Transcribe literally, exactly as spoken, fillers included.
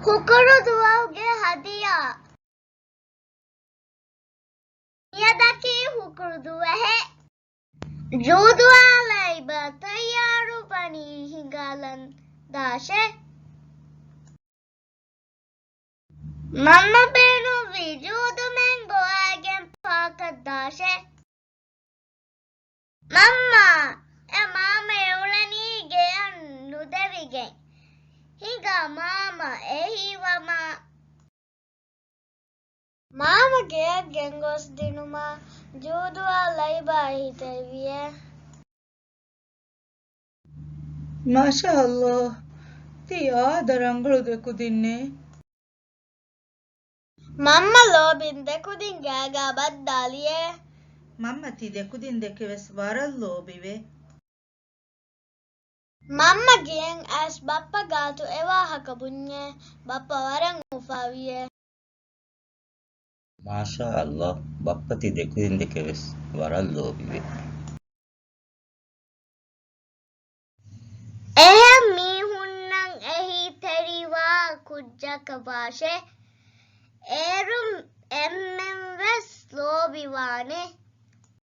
ހުކުރު ދުވަހުގެ ހަދިޔާ. މިއަދަކީ ހުކުރު ދުވަހެއް. ޖޫދުއާ ލައިބަށް ތައްޔާރު ވަނީ ހިނގާލަން ދާށޭ. މަންމަ ބޭނުންވީ ޖޫދު މެންގޯ އައިގެން ޕާކަށް ދާށޭ. މަންމާ! އެ މާމަ އެ އުޅެނީ ގެޔަށް ނުދެވިގެން. ހިނގާ މާމަ އެހީވަމާ. މާމަ ގެޔަށް ގެންގޮސް ދިނުމާ ޖޫދުއާ ލައިބާ އެހީތެރިވިއޭ. މާޝާﷲ، ތީ އާދަ ރަނގަޅު ދެކުދިންނޭ. މަންމަ ލޯބިން ދެކުދިން ގާގާ ބައްދާލިއޭ. މަންމަ ތި ދެކުދިން ދެކެވެސް ވަރަށް ލޯބިވޭ. މަންމަ ގެޔަށް އައިސް ބައްޕަ ގާތު އެވާހަކަ ބުންޏޭ. ބައްޕަ ވަރަށް އުފާވިއޭ. މާޝާﷲ، ބައްޕަ ތި ދެކުދިން ދެކެވެސް ވަރަށް ލޯބިވޭ. އެހެން މީހުންނަށް އެހީތެރިވާ ކުއްޖަކަށް ވާށޭ. އޭރުން އެންމެން ވެސް ލޯބިވާނެ.